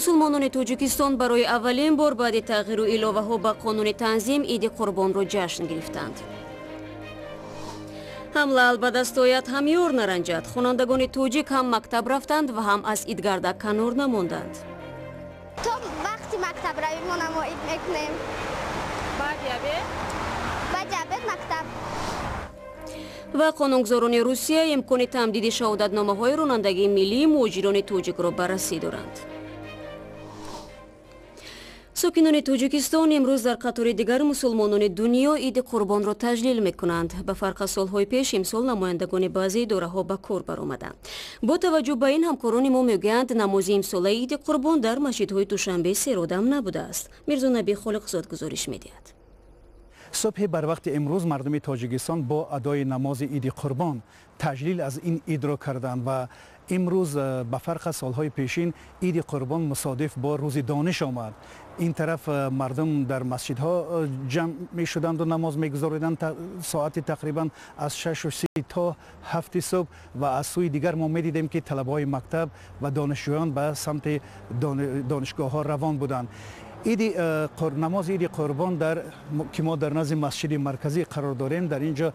Мусулмонони Тоҷикистон барои аввалин бор баъди тағйиру иловаҳо ба қонуни танзим Иди Қурбонро ҷашн гирифтанд. Ҳам лаъл ба даст ояд, ҳам ёр наранҷад. Хонандагони тоҷик ҳам мактаб рафтанд ва ҳам аз идгардак канор намонданд. То вақти мактабравӣ мо намо ид мекунем. Баъди обед? Баъди обед мактаб. Ва қонунгузорони Русия имкони тамдиди шаҳодатномаҳои ронандагии миллии муҳоҷирони тоҷикро баррасӣ доранд. Сокинони Тоҷикистон имрӯз дар қатори дигар мусулмонони дунё Иди Қурбонро таҷлил мекунанд. Ба фарқ аз солҳои пеш, имсол намояндагони баъзе идораҳо ба кор баромаданд. Бо таваҷҷӯҳ ба ин, ҳамкорони мо мегӯянд, намози имсолаи Иди Қурбон дар масҷидҳои Душанбе серодам набудааст. Мирзонаби Холиқзод гузориш медиҳад. Субҳи барвақти имрӯз мардуми Тоҷикистон бо адои намози Иди Қурбон таҷлил аз ин идро карданд ва имрӯз ба фарқ аз солҳои пешин Иди Қурбон мусодиф бо рӯзи дониш омад. Ин тараф мардум дар масҷидҳо ҷамъ мешуданду намоз мегузориданд соати тақрибан аз 6:30 то 7 субҳ ва аз сӯи дигар мо медидем, ки талабаҳои мактаб ва донишҷӯён ба самти донишгоҳҳо равон буданд. Иди намози Иди Қурбон ки мо дар назди масҷиди марказӣ қарор дорем, дар ин ҷо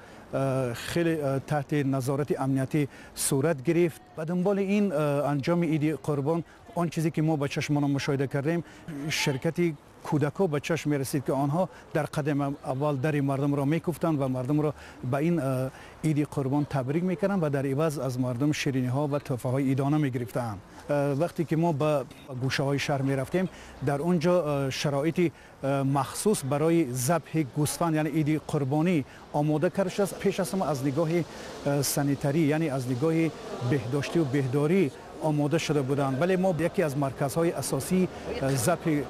хеле таҳти назорати амниятӣ сурат гирифт. Ба дунболи ин анҷоми Иди Қурбон он чизе ки мо ба чашмона мушоҳида кардем, ширкати кӯдакҳо ба чашм мерасид, ки онҳо дар қадами аввал дари мардумро мекуфтанд ва мардумро ба ин Иди Қурбон табрик мекарданд ва дар иваз аз мардум шириниҳо ва тӯҳфаҳои идона мегирифтанд. Вақте ки мо ба гӯшаҳои шаҳр мерафтем, дар он ҷо шароити махсус барои забҳи гӯсфанд, яъне Иди Қурбонӣ, омода карда шудааст. Пеш аз ҳама аз нигоҳи санитарӣ, яъне аз нигоҳи беҳдоштию беҳдорӣ омода шуда буданд. Вале мо яке аз марказҳои асосии забҳи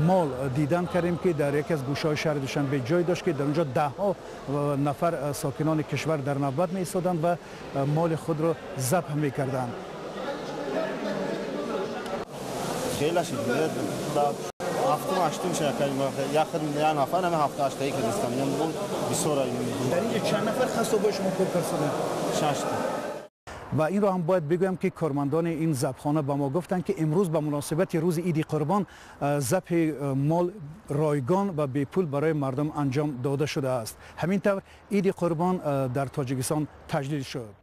мол дидан кардем, ки дар яке аз гӯшаҳои шаҳри Душанбе ҷой дошт, ки дар он ҷо даҳҳо нафар сокинони кишвар дар навбат меистоданд ва моли худро забҳ мекарданд. Хеле шид, ҳафтум ҳаштум як нафар ҳама ҳафта ҳаштаи кардистам. Бисёр. Дар ин ҷо чанд нафар қассобои шумо кор карданд? Шашта. Ва инро ҳам бояд бигӯям, ки кормандони ин забхона ба мо гуфтанд, ки имрӯз ба муносибати рӯзи Иди Қурбон забҳи мол ройгон ва бепул барои мардум анҷом дода шудааст. Ҳамин тавр Иди Қурбон дар Тоҷикистон таҷлил шуд.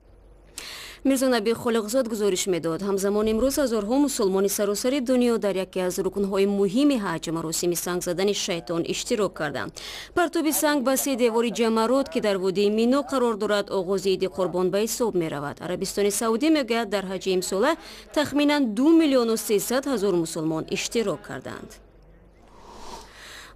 Мирзонаби Холиқзод гузориш медод. Ҳамзамон имрӯз ҳазорҳо мусулмони саросари дунё дар яке аз рукнҳои муҳими ҳаҷ, маросими санг задани шайтон, иштирок карданд. Партоби санг ба се девори ҷамарот, ки дар водии Мино қарор дорад, оғози Иди Қурбон ба ҳисоб меравад. Арабистони Саудӣ мегӯяд, дар ҳаҷи имсола тахминан 2 300 000 мусулмон иштирок карданд.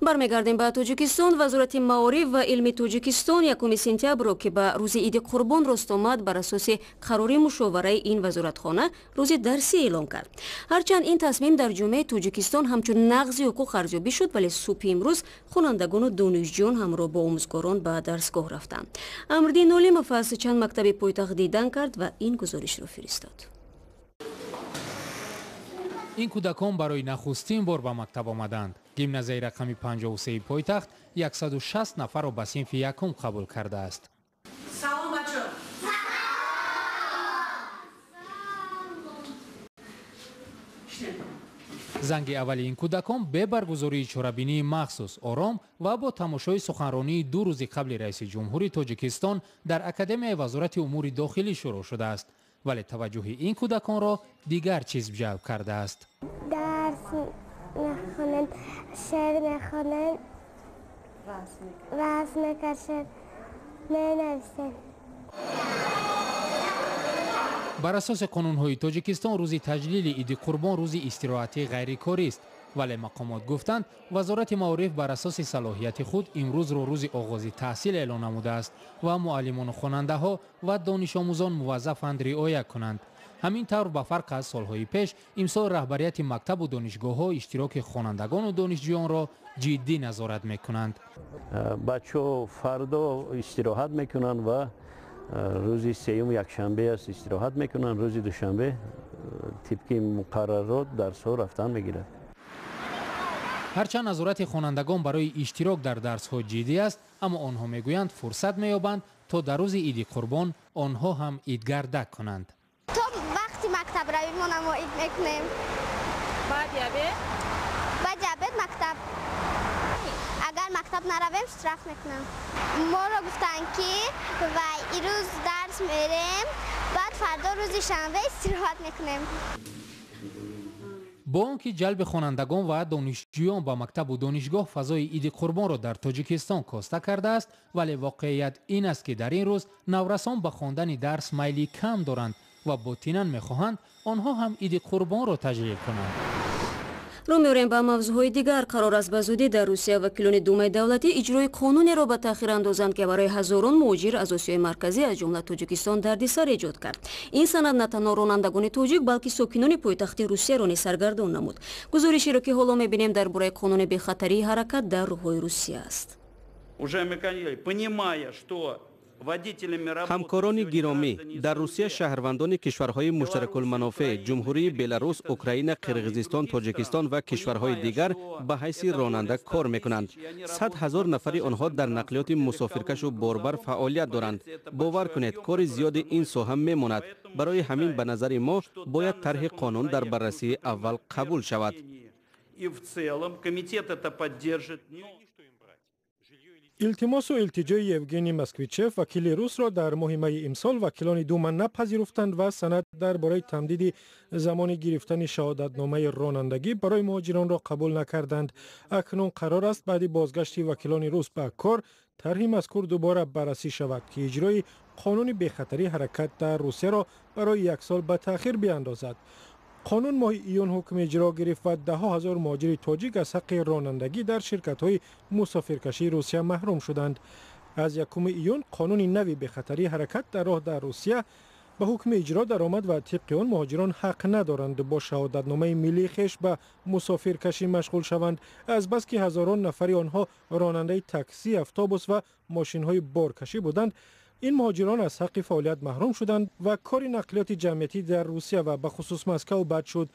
Бармегардем ба Тоҷикистон. Вазорати маориф ва илми Тоҷикистон 1 сентябрро, ки ба рӯзи Иди Қурбон рост омад, бар асоси қарори мушовараи ин вазоратхона рӯзи дарсӣ эълон кард. Ҳарчанд ин тасмим дар ҷомеаи Тоҷикистон ҳамчун нақзи ҳуқуқ арзёбӣ шуд, вале субҳи имрӯз хонандагону донишҷӯён ҳамроҳ бо омӯзгорон ба дарсгоҳ рафтанд. Амриддин Олимов аз чанд мактаби пойтахт дидан кард ва ин гузоришро фиристод. Ин кӯдакон барои нахустин бор ба мактаб омаданд. Гимназияи рақами 53 пойтахт 160 нафарро ба синфи якум қабул кардааст. Салом, бачо. Занги аввали ин кӯдакон бе баргузории чорабинии махсус, ором ва бо тамошои суханронии 2 рӯзи қабли раиси ҷумҳури Тоҷикистон дар Академияи Вазорати умури дохилӣ шурӯъ шудааст, вале таваҷҷӯҳи ин кӯдаконро дигар чиз ҷалб кардааст. Дарс мехонем, шеър мехонем, расм мекашем, менависем. Бар асоси қонунҳои Тоҷикистон, рӯзи таҷлили Иди Қурбон рӯзи истироҳатии ғайрикорист, вале мақомот гуфтанд, Вазорати маориф бар асоси салоҳияти худ имрӯзро рӯзи оғози таҳсил эълон намудааст ва муаллимону хонандаҳо ва донишомӯзон муваззафанд риоя кунанд. Ҳамин тавр, ба фарқ аз солҳои пеш, имсол раҳбарияти мактабу донишгоҳҳо иштироки хонандагону донишҷӯёнро ҷиддӣ назорат мекунанд. Бачаҳо фардо истироҳат мекунанд ва рӯзи сеюм якшанбе аст, истироҳат мекунанд. Рӯзи душанбе тибқи муқаррарот дарсҳо рафтан мегирад. Ҳарчанд назорати хонандагон барои иштирок дар дарсҳо ҷиддӣ аст, аммо онҳо мегӯянд, фурсат меёбанд, то дар рӯзи Иди Қурбон онҳо ҳам идгардак кунанд. То вақти мактабравӣ мо намо ид мекунем. Баъди обед? Баъди обед мактаб. Агар мактаб наравем, штраф мекунам. Моро гуфтанд, ки вай ирӯз дарс мерем, баъд фардо рӯзи шанбе истироҳат мекунем. Бо он ки ҷалби хонандагон ва донишҷӯён ба мактабу донишгоҳ фазои Иди Қурбонро дар Тоҷикистон коста кардааст, вале воқеият ин аст, ки дар ин рӯз наврасон ба хондани дарс майли кам доранд ва ботинан мехоҳанд онҳо ҳам Иди Қурбонро таҷлил кунанд. Рӯ меорем ба мавзӯъҳои дигар. Қарор аст, ба зудӣ дар Русия вакилони Думаи давлатӣ иҷрои қонунеро ба таъхир андозанд, ки барои ҳазорон муҳоҷир аз Осиёи Марказӣ, аз ҷумла Тоҷикистон, дардисар эҷод кард. Ин санад на танҳо ронандагони тоҷик, балки сокинони пойтахти Русияро низ саргардон намуд. Гузоришеро, ки ҳоло мебинем, дар бораи қонуни бехатарии ҳаракат дар роҳҳои Русия аст. Понимая, что Ҳамкорони гиромӣ, дар Русия шаҳрвандони кишварҳои муштаракулманофеъ: Ҷумҳурии Беларус, Украина, Қирғизистон, Тоҷикистон ва кишварҳои дигар ба ҳайси ронанда кор мекунанд. 100 000 нафари онҳо дар нақлиёти мусофиркашу борбар фаъолият доранд. Бовар кунед, кори зиёди ин соҳа мемонад. Барои ҳамин, ба назари мо, бояд тарҳи қонун дар баррасии аввал қабул шавад. И в целом комитет это поддержит. Илтимосу илтиҷои Евгений Москвичев, вакили русро, дар моҳи майи имсол вакилони Дума напазируфтанд ва санад дар бораи тамдиди замони гирифтани шаҳодатномаи ронандагӣ барои муҳоҷиронро қабул накарданд. Акнун қарор аст, баъди бозгашти вакилони рус ба кор тарҳи мазкур дубора баррасӣ шавад, ки иҷрои қонуни бехатарии ҳаракат дар Русияро барои як сол ба таъхир биандозад. Қонун моҳи июн ҳукми иҷро гирифт ва даҳҳо ҳазор муҳоҷири тоҷик аз ҳаққи ронандагӣ дар ширкатҳои мусофиркашии Русия маҳрум шуданд. Аз 1 июн қонуни нави бехатарии ҳаракат дар роҳ дар Русия ба ҳукми иҷро даромад ва тибқи он муҳоҷирон ҳақ надоранд бо шаҳодатномаи миллии хеш ба мусофиркашӣ машғул шаванд. Азбаски ҳазорон нафари онҳо ронандаи таксӣ, автобус ва мошинҳои боркашӣ буданд, ин муҳоҷирон аз ҳаққи фаъолият маҳрум шуданд ва кори нақлиёти ҷамъиятӣ дар Русия ва бахусус Москав бад шуд.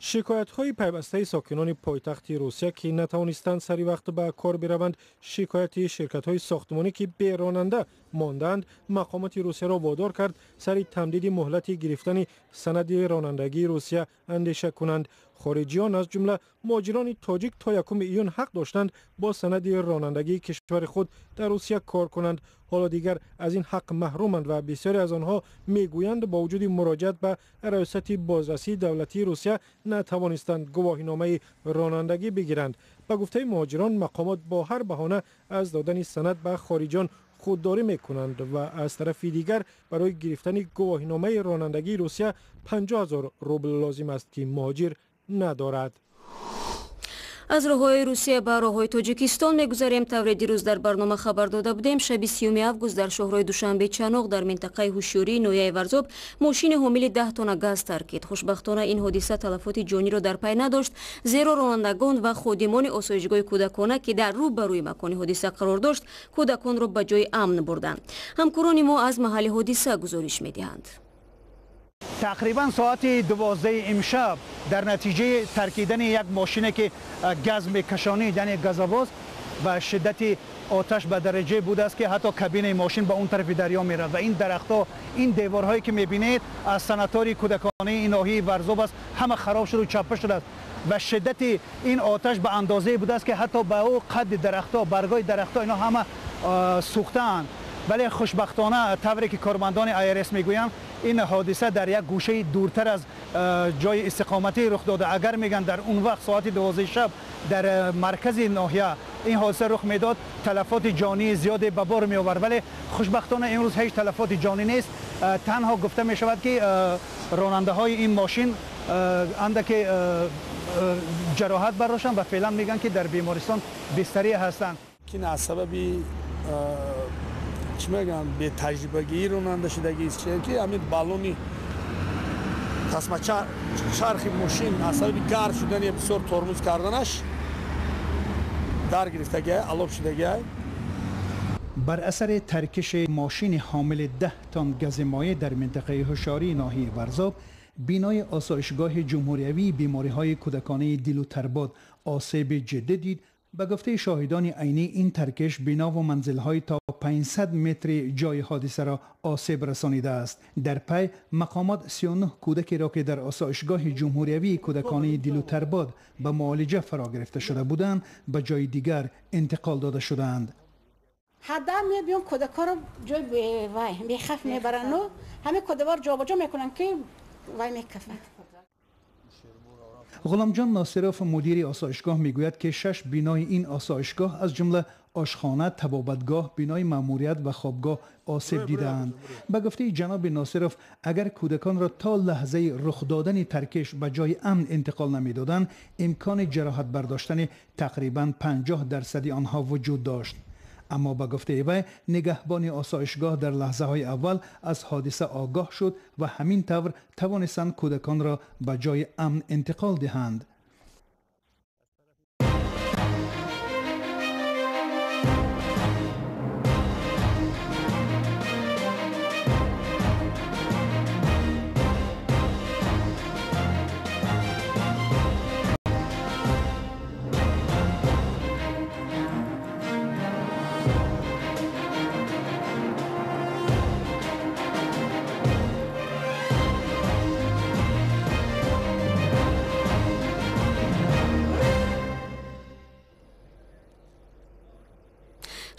Шикоятҳои пайвастаи сокинони пойтахти Русия, ки натавонистанд сари вақт ба кор бираванд, шикояти ширкатҳои сохтмонӣ, ки беронанда мондаанд, мақомоти Русияро водор кард сари тамдиди муҳлати гирифтани санади ронандагии Русия андеша кунанд. Хориҷиён, аз ҷумла муҳоҷирони тоҷик, то 1 июн ҳақ доштанд бо санади ронандагии кишвари худ дар Русия кор кунанд. Ҳоло дигар аз ин ҳақ маҳруманд ва бисёре аз онҳо мегӯянд, бо вуҷуди муроҷиат ба Раёсати бозрасии давлатии Русия натавонистанд гувоҳиномаи ронандагӣ бигиранд. Ба гуфтаи муҳоҷирон, мақомот бо ҳар баҳона аз додани санад ба хориҷиён худдорӣ мекунанд ва аз тарафи дигар барои гирифтани гувоҳиномаи ронандагии Русия 50 000 рубл лозим аст, ки муҳоҷир надорад. Аз роҳҳои Русия ба роҳҳои Тоҷикистон мегузарем. Тавре дирӯз дар барнома хабар дода будем, шаби 30 август дар шоҳрои Душанбе Чаноқ дар минтақаи Ҳушёрии ноҳияи Варзоб мошини ҳомили 10 тонна газ таркид. Хушбахтона, ин ҳодиса талафоти ҷониро дар пай надошт, зеро ронандагон ва ходимони осоишгоҳи кӯдакона, ки дар рӯ ба рӯи макони ҳодиса қарор дошт, кӯдаконро ба ҷои амн бурданд. Ҳамкорони мо аз маҳалли ҳодиса гузориш медиҳанд. Тақрибан соати 12 имшаб дар натиҷаи таркидани як мошине, ки газ мекашонид, яъне газовоз, ва шиддати оташ ба дараҷае будааст, ки ҳатто кабинаи мошин ба он тарафи дарё меравад ва ин дарахтҳо, ин деворҳое, ки мебинед, аз санатории кӯдаконаи ин ноҳияи Варзоб аст, ҳама хароб шуду чаппа шудааст. Ва шиддати ин оташ ба андозае будааст, ки ҳатто ба ӯ қадди дарахтҳо, баргҳои дарахтҳо, ино ҳама сӯхтаанд. Вале хушбахтона, тавре ки кормандони АРС мегӯянд, ин ҳодиса дар як гӯшаи дуртар аз ҷои истиқоматӣ рух дода. Агар, мегӯянд, дар он вақт соати 12 шаб дар маркази ноҳия ин ҳодиса рух медод, талафоти ҷонии зиёде ба бор меовард. Вале хушбахтона имрӯз ҳеҷ талафоти ҷонӣ нест. Танҳо гуфта мешавад, ки ронандаҳои ин мошин андаке ҷароҳат бардоштанд ва феълан мегӯянд, ки дар бемористон бистарӣ ҳастанд. Аз сабаби чӣ мегӯям, бетаҷрибагии ронанда шудагист, ки ҳамин баллони тасмачархи мошин аз сабаби гарм шудани, бисёр тормоз карданаш дар гирифтагиай, алоб шудагиай. Бар асари таркиши мошини ҳомили 10 тонн гази моеъ дар минтақаи Ҳушории ноҳияи Варзоб бинои осоишгоҳи ҷумҳуриявии бемориҳои кӯдаконаи дилу тарбод осеби ҷиддӣ дид. Ба гуфтаи шоҳидони айнӣ, ин таркиш бино ва манзилҳои то 500 метри ҷои ҳодисаро осеб расонидааст. Дар пай мақомот 39 кӯдакеро, ки дар осоишгоҳи ҷумҳуриявии кӯдаконаи Дилутарбод ба муолиҷа фаро гирифта шуда буданд, ба ҷои дигар интиқол дода шудаанд. Ҳада мебиён, кӯдакҳоро ҷои вай бехавф мебаранду ҳамин кӯдакҳоро ҷобаҷо мекунанд, ки вай мекафад. Ғуломҷон Носиров, мудири осоишгоҳ, мегӯяд, ки шаш бинои ин осоишгоҳ, аз ҷумла ошхона, табобатгоҳ, бинои маъмурият ва хобгоҳ осеб дидаанд. Ба гуфтаи ҷаноби Носиров, агар кӯдаконро то лаҳзаи рух додани таркиш ба ҷои амн интиқол намедоданд, имкони ҷароҳат бардоштани тақрибан 50% онҳо вуҷуд дошт. Аммо ба гуфтаи вай, нигаҳбони осоишгоҳ дар лаҳзаҳои аввал аз ҳодиса огоҳ шуд ва ҳамин тавр тавонистанд кӯдаконро ба ҷои амн интиқол диҳанд.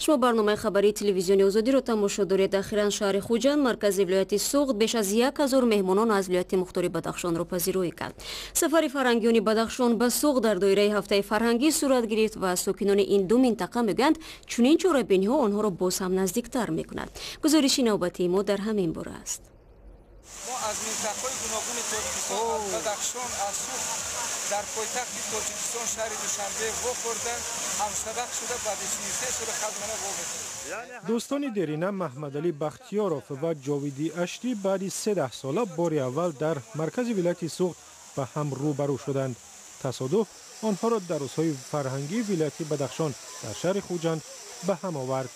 Шумо барномаи хабарии телевизиони Озодиро тамошо доред. Ахиран шаҳри Хуҷанд, маркази вилояти Суғд, беш аз 1000 меҳмонон аз вилояти мухтори Бадахшонро пазироӣ кард. Сафари фарҳангиёни Бадахшон ба Суғд дар доираи ҳафтаи фарҳангӣ сурат гирифт ва сокинони ин ду минтақа мегӯянд, чунин чорабиниҳо онҳоро боз ҳам наздиктар мекунад. Гузориши навбатии мо дар ҳамин бора аст. Мо аз минтақаҳои гуногуни Тоҷикистон, аз Бадахшон, аз Суғд дар пойтахти Тоҷикистон, шаҳри Душанбе вохӯрда, ҳамсабақ шуда, баъди 33 сола хазмана вомехӯрем. Дӯстони дерина Маҳмадалӣ Бахтиёров ва Ҷовиди Аштӣ баъди 13 сола бори аввал дар маркази вилояти Суғд ба ҳам рӯбарӯ шуданд. Тасодуф онҳоро дар рӯзҳои фарҳангии вилояти Бадахшон дар шаҳри Хуҷанд ба ҳам овард.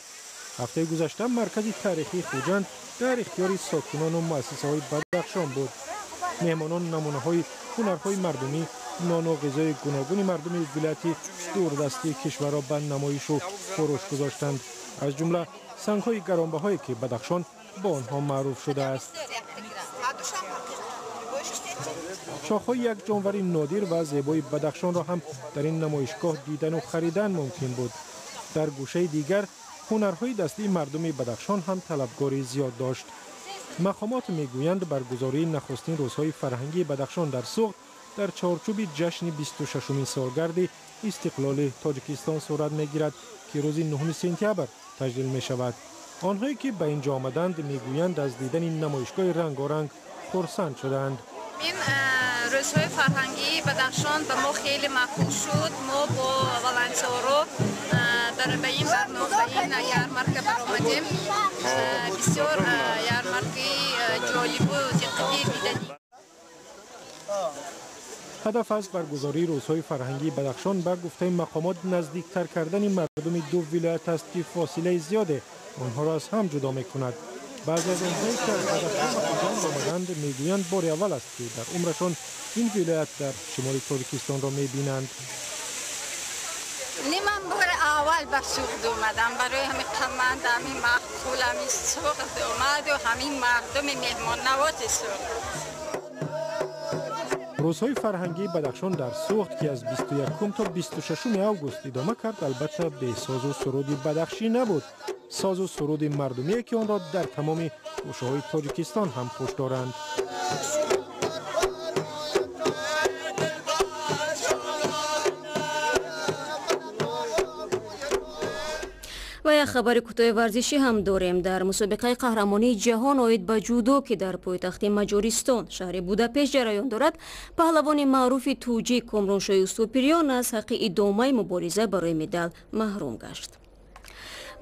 Ҳафтаи гузашта маркази таърихии Хуҷанд дар ихтиёри сокинону муассисаҳои Бадахшон буд. Меҳмонон намунаҳои ҳунарҳои мардумӣ, нону ғизои гуногуни мардуми вилояти дурдастии кишварро ба намоишу фурӯш гузоштанд, аз ҷумла сангҳои гаронбаҳое, ки Бадахшон бо онҳо маъруф шудааст. Шохҳои як ҷонвари нодир ва зебои Бадахшонро ҳам дар ин намоишгоҳ дидану харидан мумкин буд. Дар гӯшаи дигар ҳунарҳои дастии мардуми Бадахшон ҳам талабгори зиёд дошт. Мақомот мегӯянд, баргузории нахустин рӯзҳои фарҳангии Бадахшон дар Суғд дар чорчӯби ҷашни 26-умин солгарди истиқлоли Тоҷикистон сурат мегирад, ки рӯзи 9 сентябр таҷлил мешавад. Онҳое, ки ба ин ҷо омаданд, мегӯянд, аз дидани намоишгоҳи рангоранг хурсанд шудаанд. Ин рӯзҳои фарҳангии Бадахшон ба мо хеле маъқул шуд. Мо бо волонтёро дар ба ин барнома, ба ин ярмарка баромадем. Бисёр ярмаркаи ҷолибу диққати диданӣ. Ҳадаф аз баргузории рӯзҳои фарҳангии Бадахшон, ба гуфтаи мақомот, наздиктар кардани мардуми ду вилоят аст, ки фосилаи зиёде онҳоро аз ҳам ҷудо мекунад. Баъзе аз онҳое, ки аз Бадахшон ба Хуҷанд омаданд, мегӯянд, бори аввал аст, ки дар умрашон ин вилоят дар шимоли Тоҷикистонро мебинанд. Не, ман бори аввал ба Суғд омадам. Барои ҳамин қаманд, ҳамин маъқул, ҳамин Суғд омаду ҳамин мардуми меҳмоннавози Суғд. Рӯзҳои фарҳангии Бадахшон дар Суғд, ки аз 21 то 26 август идома кард, албатта бесозу суруди бадахшӣ набуд, созу суруди мардумие, ки онро дар тамоми гӯшаҳои Тоҷикистон ҳам хуш доранд. Ва як хабари кӯтоҳи варзишӣ ҳам дорем. Дар мусобиқаи қаҳрамонии ҷаҳон оид ба ҷудо, ки дар пойтахти Маҷористон, шаҳри Будапешт ҷараён дорад, паҳлавони маъруфи тоҷик Комроншоҳи Устопирён аз ҳаққи идомаи мубориза барои медал маҳрум гашт.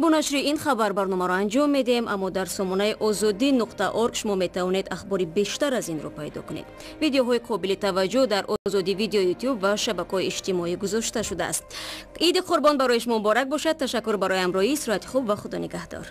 Бо нашри ин хабар барномаро анҷом медиҳем, аммо дар сомонаи озодӣ.орг шумо метавонед ахбори бештар аз инро пайдо кунед. Видеоҳои қобили таваҷҷӯҳ дар Озодӣ Видео, Ютуб ва шабакаҳои иҷтимоӣ гузошта шудааст. Иди Қурбон барои шумо муборак бошад. Ташаккур барои ҳамроҳӣ. Истироҳати хуб ва Худо нигаҳдор.